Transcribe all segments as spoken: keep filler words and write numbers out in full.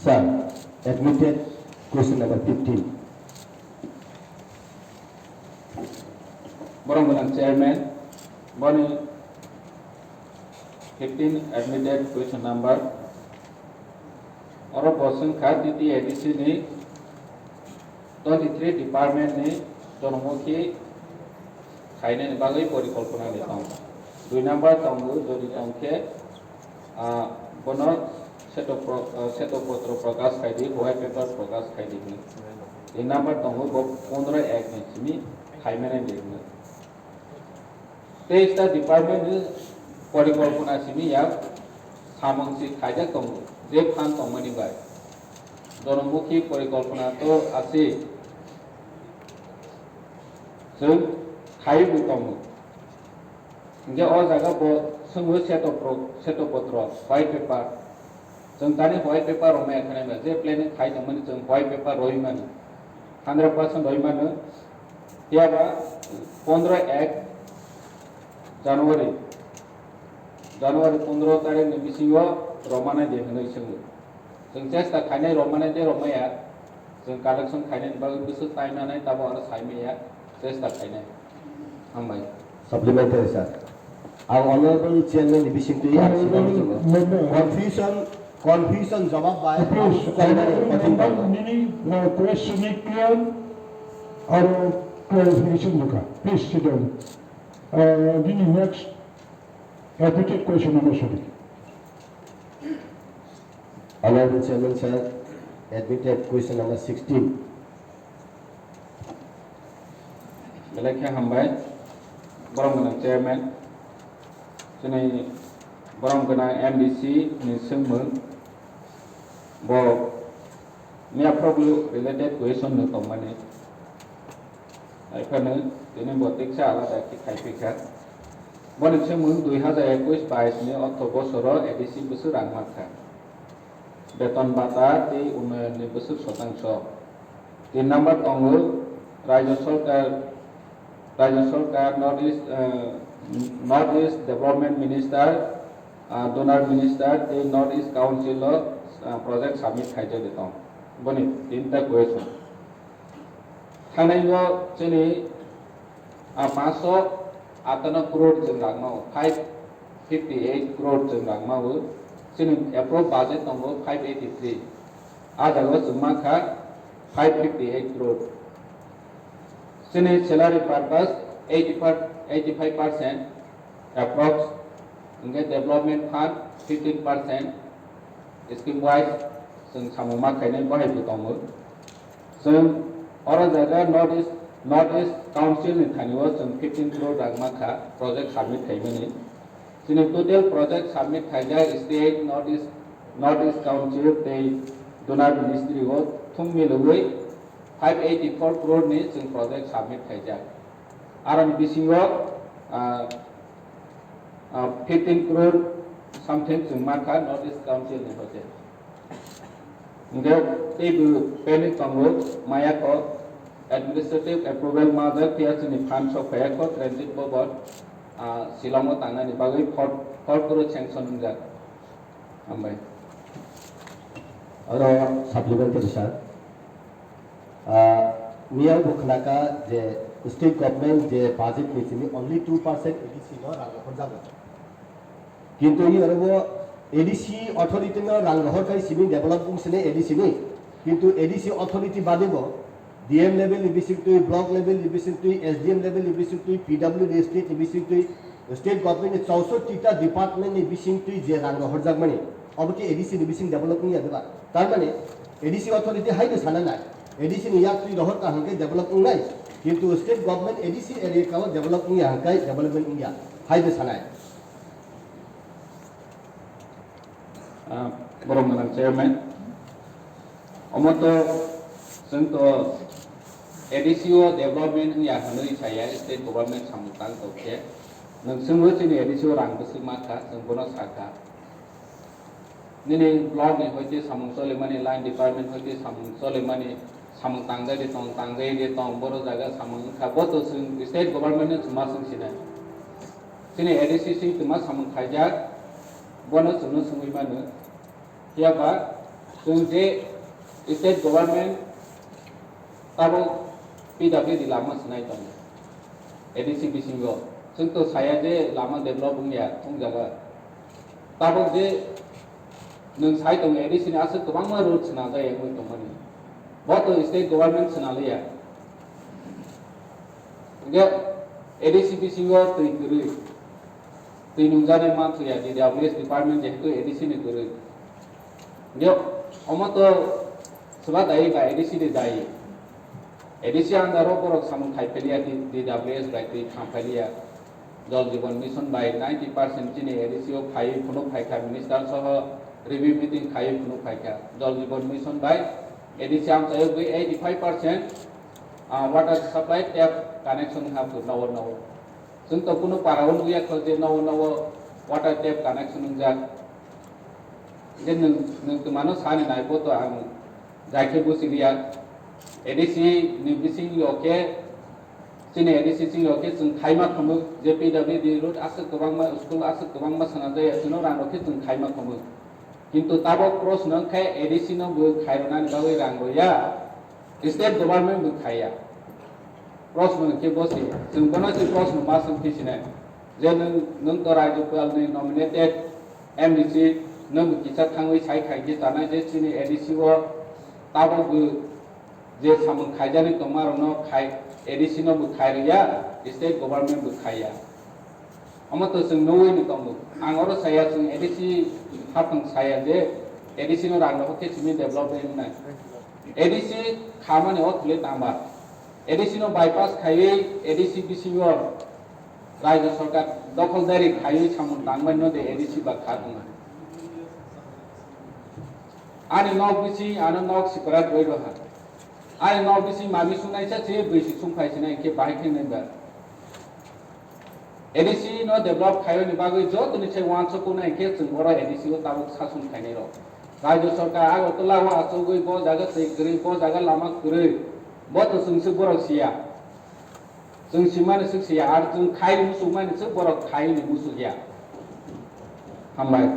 Sir, admitted question number fifteen. Borok gwnang chairman, boni fifteen admitted question number. Oro bo swngkha T T A D C ni twenty three department ni jonmukhi khainani bagwi porikolpona ni tong. Dui number tongo, jodi tongkhe, ah, bono seto pro-, ah, seto potro prokash khaidi, white paper prokash khaidi hwnwi. Tin number tongo, bo pondro ek ni simi khaimani ni hwnwi. Teista department ni porikolpona simi ya samung si khaijak tongo, je phan tongmani bai. Jonmukhi porikolpona to asi chwng khaiwi tongo. Hingke o jaga bo swngo seto pro-, seto potro, white paper. Chwng tani white paper rwmaya khanai ba, je planning khai tongmani chwng white paper rwi mano. Hundred percent rwi mano. Phiya ba pondro ek January, January pondro tarikh ni bisingo rwmani de hwnwi swngo. Chwng chesta khainai rwmani de rwmaya, chwng collection khainani bagwi bwswk time nanai, tabo aro saimaya chesta khainai. Hambai. Supplementary, sir. Ang Honorable Chairman ni bisingtwi ang Honorable swkang swkang. Member. Confusion, confusion jawab bai Please, ang swkang bai Honorable kothin Member, tongma. Nini, uh, question ni clear aro clarification jaka. Please sit down. Uh, nini next admitted question number seven. Honorable Chairman, sir, admitted question number sixteen. Belai khe hambai, borom gwnang chairman, chini borom gwnang M D C ni swngmung, bo miyaphrogo related question no tongmani. Haiphano tini bo tiksa alada khe khaipikha. Boni swngmung dui hazar ekush bais ni ortho bosoro A D C bwswk rang mankha. Beton bata tei unnoyon ni bwswk swtangso. Tin number tongo Rajya Sarkar, Rajya Sarkar North East, eh, North East Development Minister, ah, Donor Minister tei North East Council o, ah, project submit khaijagwi tong. Boni tinta question. Thangnai o chini, ah, panch sho atano crore chwng rang mao, five fifty eight crore chwng rang mao. Chini approved budget tongo five eighty three. Ah jaga o chwng mankha five fifty eight crore. Chini salary purpose eighty five, eighty five percent approx, hingke development fund fifteen percent, scheme wise chwng samung ma khainai bahai bo tongo. Chwng oro jaga North East, North East Council ni thani o chwng fifteen crore rang mankha project submit khaimani. Chini total project submit khaijak state, North East, North East Council tei Donor Ministry o thum milogwi five eighty four crore ni chwng project submit khaijak. Aroni bisingo, ah, ah, fifteen crore something chwng mankha North East Council ni hoite. Hingke teibo pending tongo, maya kok administrative approval majak phiya chini fund sok phaiya kok Ranjit Bobot, ah, Shillong o tangnani bagwi four, four crore sanction wngjak. Hambai. Oro supplementary, sir. Ah, miyang bo khnaka je state government je budget ni simi only two percent A D C no rang rohorjago. Kintu i oro bo A D C authority no rang rohor khai simi develop wng sini A D C ni. Kintu A D C authority bade bo D M level ni bisingtwi, block level ni bisingtwi, S D M level ni bisingtwi, P W D state ni bisingtwi, state government ni chausotti ta department ni bisingtwi je rang rohorjakmani, obo khe A D C ni bising develop wngya diba? Tar mane A D C authority hai no sana nai, A D C ni yak twi rohor kaham khe develop wngnai, kintu state government A D C area kao develop wngya hwnkhe development wngya, hai no sanai. Ah, borok gwnang chairman. Omo to chwng to A D C o development wngya hwnwi saya, state government samung tang tong khe. Nwng chwngbo chini A D C o rang bwswk mankha, chwng bono sakha. Nini block ni hoite samung cholimani, line department hoite samung cholimani, samung tangjai de tong, tangjai de tong, boro jaga samung wngkha, bo to chwng state government no chwng ma swng sinai. Chini A D C si twma samung khaijak, bono chwngno swngwi mano. Phiya ba Chwng je state government tabuk P W D lama swnai tongo, A D C bisingo. Chwng to saya je lama develop wngya, wngjaga. Tabuk je nwng sai tongo, A D C ni aswk kwbangma road swnajak ya wngwi tongmani. Bo to state government swnaliya. Hingke A D C bisingo twi kwrwi. Twi nungjaknai manthoya D W S department jehetu A D C ni kwrwi. Hingke omo to swba dayi ba A D C ni dayi. A D C under o borok samung khai phailiya, D W S bai twi thang phailiya. Jal Jeevan Mission bai ninety percent chini A D C o phaiwi phunuk phaikha, minister soho review meeting khaiwi phunuk phaikha. Jal Jeevan Mission bai A D C amchayogwi eighty five percent, ah, water supply tap connection ha phur nowo nowo. Chwng to kunu para o nukya kho je nowo nowo water tap connection wngjak. Je nwng, nwng twmano sani nai bo to ang jai khe busi liya. A D C ni bising yo khe, chini A D C sing yo khe chwng khaima khumuk je P W D road aswk kwbangma, school aswk kwbangma swnamjak ya, chwngno rang rw khe chwng khaima khumuk. Kintu tabok proshno wngkha A D C no bo khairwnani bagwi rang rwya, state government bo khaiya. Proshno hwnkhe bo se, chwng bono se proshno ma swng phi sinai. Je nwng, nwng to Rajyapal ni nominated M D C, nwng bo kisa thangwi sai khai khe chanai je chini A D C o tabok bo je samung khaijani tongma rokno khai, A D C no bo khai rwya, state government bo khaiya. Omo to chwng nugwi ni tongo. Ang oro saya chwng A D C hapung saya je A D C no rang rok khe simi develop wngnai. A D C khamani o thuli tangba. A D C no bypass khaiwi A D C bisingo Rajya Sarkar dokholdari khaiwi samung tangmani no de A D C ba kha tongma. Ani nok bising ano nok separate roi roha. Ani nok bising mami sungnai sa se bwisi sungphai sinai khe bahai khe nai ba. A D C no develop khaiyoni bagwi jotoni se wansuknai khe chwng oro A D C o tabuk sason khainai rok. Rajya Sarkar Agartala o achugwi bo jaga twi kwrwi, bo jaga lama kwrwi, bo to chwng se borok siya. Chwng simani swk siya, ar chwng khai musukmani swk borok khai ni musukya. Hambai.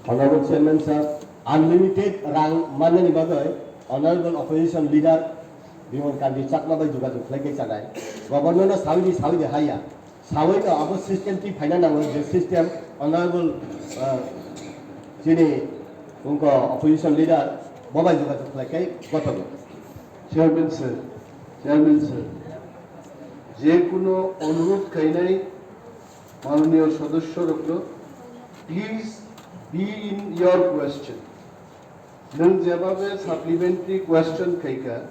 Honorable Chairman sir, unlimited rang mannani bagwi Honorable Opposition Leader Bimal Kanti Chakma bai jogajog khlai khe chanai. Government no sawi di, sawi di haya. Sawi no abo system twi phaina nango je system Honorable, ah, chini wngkha Opposition Leader bo bai jogajog khlai khe gothogo. Chairman sir, Chairman sir, je kuno onurodh khainai manoniyo sodosyo rokno, please be in your question. Nwng jebabe supplementary question khaikha,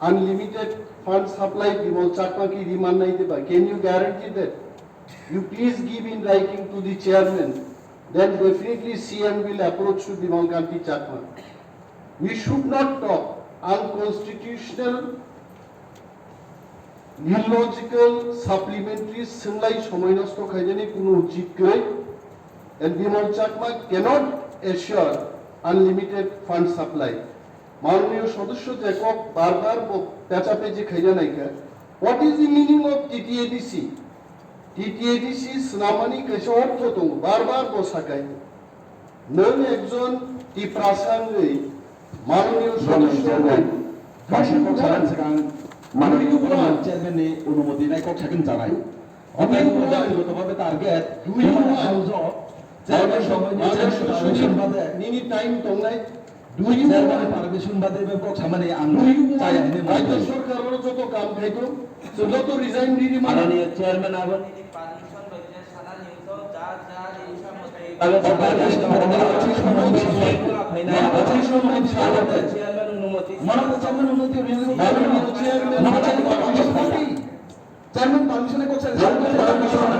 unlimited fund supply Bimal Chakma ki rimannai diba? Can you guarantee that? You please give in writing to the chairman, then definitely C M will approach to Bimal Kanti Chakma. We should not talk unconstitutional, illogical, supplementary swnglai somoi nosto khainani kunu uchit kwrwi, and Bimal Chakma cannot assure unlimited fund supply. Manoniyo sodosyo je kok bar bar bo pecha pechi khaina naikha, what is the meaning of T T A D C? T T A D C swnamani kaisa ortho tongo, bar bar bo sakai. Nwng ekjon Tiprasa wngwi manoniyo sodosyo wngwi kaisa kok sana swkang manoniyo chairman ni onumoti nai kok sakni chanai. Otai jatigoto bhabe target, do you want? Chairman, chairman, chairman, nini time tongnai. Chairman permission bade be kok samani ang chaya hine mano. Rajya sarkar oro joto kam khaito, so joto resign riri mano. Manoniyo chairman abo nini permission bai je sana ni to ja ja ni isa mote. Chairman onumoti. Manoniyo chairman onumoti. Manoniyo chairman onumoti. Chairman permission ko chairman permission.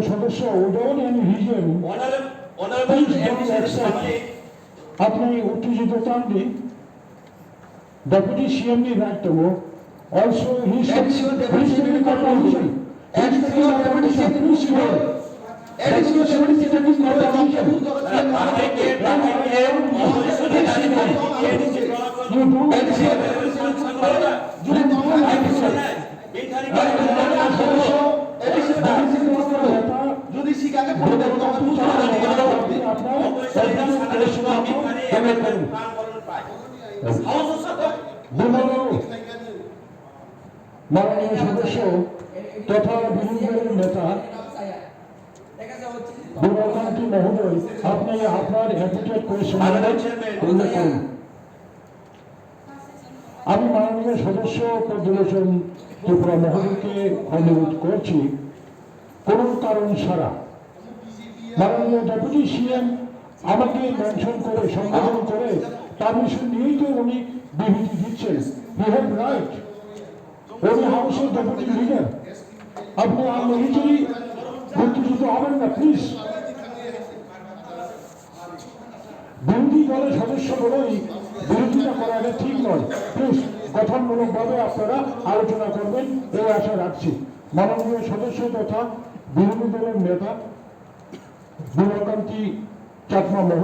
সদস্য, without any reason, Honorable, Honorable please don't M D C accept. Family. আপনি উত্তেজিত হন না। Deputy CM নি রাইট থাকবো। Also, he should, he should be permission. He should be permission. Please, you know. He should be permission. You don't. যদি শিকাকে ফোন দেবো, তখন বুঝতে পারবো। আপনার মাননীয় সদস্য তথা বিরোধী দলের নেতা বিমল কান্তি মহোদয়, আপনি আপনার অ্যাপ্রোপ্রিয়েট কোয়েশ্চেন উল্লেখ করুন। আমি মাননীয় সদস্য পদ্মলোচন ত্রিপুরা মহোদয়কে অনুরোধ করছি, কোনো কারণ ছাড়া মাননীয় ডেপুটি সিএম আমাকে মেনশন করে, সম্বোধন করে, পারমিশন নিয়েই তো উনি বিবৃতি দিচ্ছেন। He have right. উনি হাউসের ডেপুটি লিডার। আপনি আননেসেসারি উত্তেজিত হবেন না, প্লিজ। বিরোধী দলের সদস্য বলেই বিরোধিতা করা এটা ঠিক নয়। প্লিজ, গঠনমূলকভাবে আপনারা আলোচনা করবেন, এই আশা রাখছি। মাননীয় সদস্য তথা বিরোধী দলের নেতা বিমলকান্তি চাকমা মহোদয়।